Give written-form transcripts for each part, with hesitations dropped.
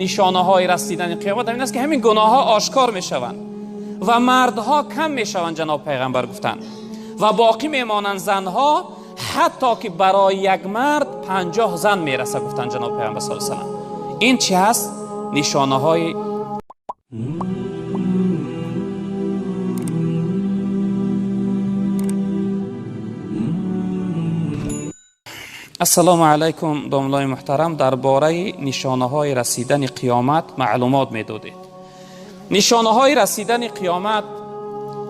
Нишонаҳои расидани қиёмат ҳамин аст, ки ҳамин гуноҳҳо ошкор мешаванд ва мардҳо кам мешаванд, ҷаноб пайғамбар гуфтанд, ва боқӣ мемонанд занҳо, ҳатто ки барои як мард 50 зан мерасад, гуфтанд ҷаноб пайғамбар саллаллоҳу алайҳи васаллам. Ин чӣ ҳаст? Нишонаҳои Ассалому алайкум, домлаи муҳтарам, дар бораи нишонаҳои расидани қиёмат маълумот медодед. Нишонаҳои расидани қиёмат,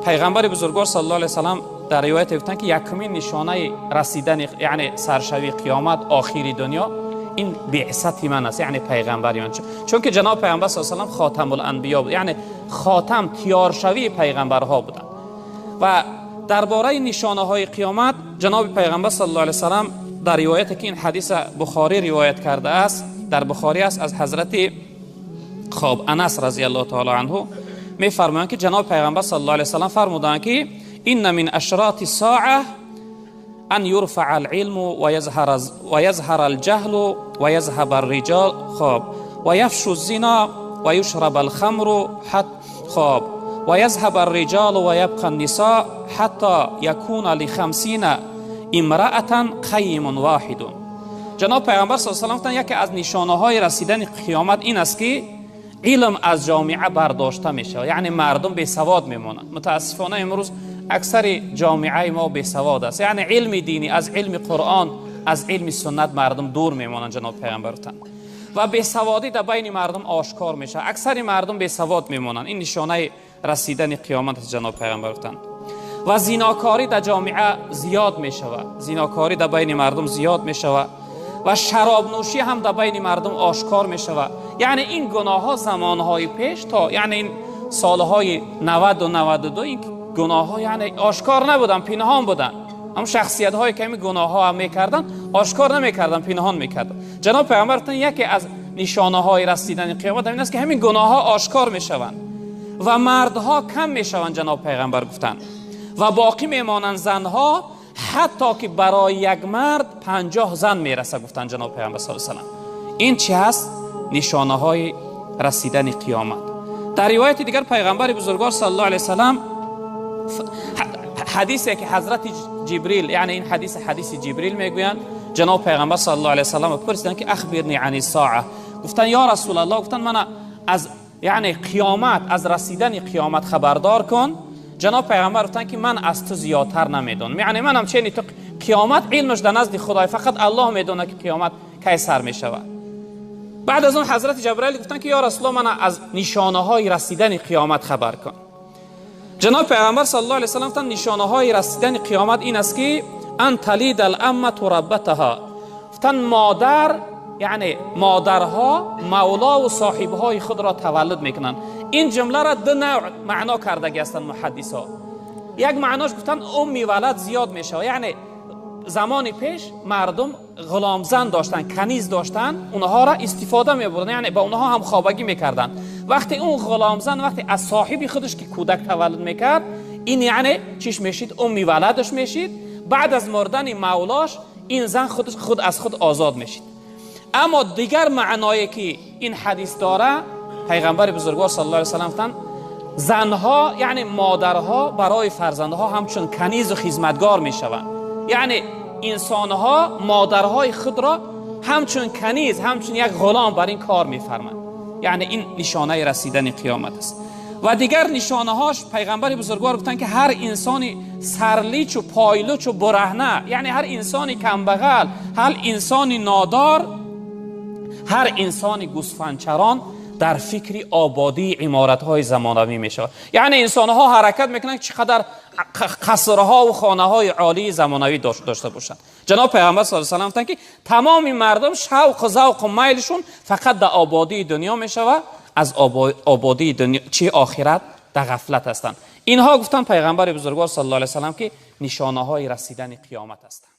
пайғамбари бузургвор саллаллоҳу алайҳи васаллам дар ривояте гуфтанд, ки якумин нишонаи расидани, яъне саршавии қиёмат, охири дунё, ин биъсати ман аст, яъне пайғамбари ман. Чунки ҷаноб пайғамбар саллаллоҳу алайҳи васаллам хотамул анбиё буд, яъне хотам, тиёршавии пайғамбарҳо буданд. Ва дар бораи нишонаҳои қиёмат ҷаноби пайғамбар саллаллоҳу алайҳи васаллам дар ривояте ки ин ҳадиса Бухорӣ ривоят кардааст, дар Бухорӣ аст, аз ҳазрати хоб Анас разияллоҳу таоло анҳу мефармоянд, ки ҷаноб пайғамбар саллаллоҳу алайҳи васаллам фармуданд, ки инна мин ашроти соа ан юрфаа алилму ва язҳара алҷаҳлу ва язҳаба арриҷол, хоб, ва яфшу зино ва юшраба алхамру, хоб, ва язҳаба арриҷолу ва ябқа аннисо ҳатто якуна лихамсина имраатан қайимун воҳидун. Ҷаноб пайғамбар саллаллоҳу алайҳи васаллам гуфтанд, яке аз нишонаҳои расидани қиёмат ин аст, ки илм аз ҷомеа бардошта мешавад, яъне мардум бесавод мемонанд. Мутаассифона имрӯз аксари ҷомеаи мо бесавод аст, яъне илми динӣ, аз илми Қуръон, аз илми суннат мардум дур мемонанд, ҷаноб пайғамбар гуфтанд. Ва бесаводӣ дар байни мардум ошкор мешавад, аксари мардум бесавод мемонанд. Ин нишонаи расидани қиёмат аст, ҷаноб пайғамбар гуфтанд. Ва зинокорӣ дар ҷомеа зиёд мешавад, зинокорӣ дар байни мардум зиёд мешавад ва шаробнӯшӣ ҳам дар байни мардум ошкор мешавад. Яъне ин гуноҳҳо замонҳои пеш то, яъне ин солҳои 90 92, ин гуноҳҳо яъне ошкор набуданд, пинҳон буданд. Ҳам шахсиятҳое ки ҳамин гуноҳҳо ҳам мекарданд, ошкор намекарданд, пинҳон мекарданд. Ҷаноб пайғамбар гуфтанд, яке аз нишонаҳои расидани қиёмат ҳамин аст, ки ҳамин гуноҳҳо ошкор мешаванд ва мардҳо кам мешаванд, ҷаноб пайғамбар гуфтанд, ва боқӣ мемонанд занҳо, ҳатто ки барои як мард 50 зан мерасад, гуфтанд ҷаноб пайғамбар саллаллоҳу алайҳи васаллам. Ин чӣ ҳаст? Нишонаҳои расидани қиёмат. Дар ривояти дигар пайғамбари бузургвор саллаллоҳу алайҳи васаллам ҳадисе ки ҳазрати Ҷибрил, яъне ин ҳадис ҳадиси Ҷибрил мегӯянд, ҷаноб пайғамбар саллаллоҳу алайҳи васаллам пурсиданд, ки ахбирни ани соа. Гуфтанд, ё расулаллоҳ, гуфтанд, мана аз, яъне қиёмат, аз расидани қиёмат хабардор кун. Ҷаноб пайғамбар гуфтанд, ки ман аз ту зиёдтар намедонам, яъне манам чени ту, қиёмат илмаш дар назди Худой, фақат Аллоҳ медонад, ки қиёмат кай сар мешавад. Баъд аз он ҳазрати Ҷабраил гуфтанд, ки ё расулаллоҳ, мана аз нишонаҳои расидани қиёмат хабар кун. Ҷаноб пайғамбар саллаллоҳу алайҳи васаллам гуфтанд, нишонаҳои расидани қиёмат ин аст, ки ан талида аламмату раббатаҳо. Гуфтанд, модар, яъне модарҳо мавлову соҳибҳои худро таваллуд мекунанд. Ин ҷумларо ду навъ маъно кардаги ҳастанд муҳаддисҳо. Як маънош гуфтанд, умми валад зиёд мешавад, яъне замони пеш мардум ғуломзан доштанд, каниз доштанд, онҳоро истифода мебурданд, яъне ба онҳо ҳам хобагӣ мекарданд. Вақте он ғуломзан вақте аз соҳиби худаш ки кӯдак таваллуд мекард, ин яъне чиш мешид? Умми валадаш мешид. Баъд аз мурдани мавлош ин зан худаш худ аз худ озод мешид. Аммо дигар маъное ки ин ҳадис дора, пайғамбари бузургвор саллаллоҳу алайҳи васаллам гуфтанд, занҳо, яъне модарҳо барои фарзандҳо ҳамчун канизу хизматгор мешаванд. Яъне инсонҳо модарҳои худро ҳамчун каниз, ҳамчун як ғулом бар ин кор мефарманд. Яъне ин нишонаи расидани қиёмат аст. Ва дигар нишонаҳош пайғамбари бузургвор гуфтанд, ки ҳар инсони сарличу пойлучу бураҳна, яъне ҳар инсони камбағал, ҳар инсони нодор, ҳар инсони гӯсфандчарон дар фикри ободии иморатҳои замонавӣ мешавад. Яъне инсонҳо ҳаракат мекунанд, чӣ қадар қасрҳову хонаҳои олии замонавӣ дошта бошанд. Ҷаноб пайғамбар саллаллоҳу алайҳи васаллам гуфтанд, ки тамоми мардум шавқу завқу майлшон фақат дар ободии дунё мешавад, аз ободии дунё чи охират дар ғафлат ҳастанд. Инҳо гуфтанд пайғамбари бузургвор саллаллоҳу алайҳи васаллам, ки нишонаҳои расидани қиёмат ҳастанд.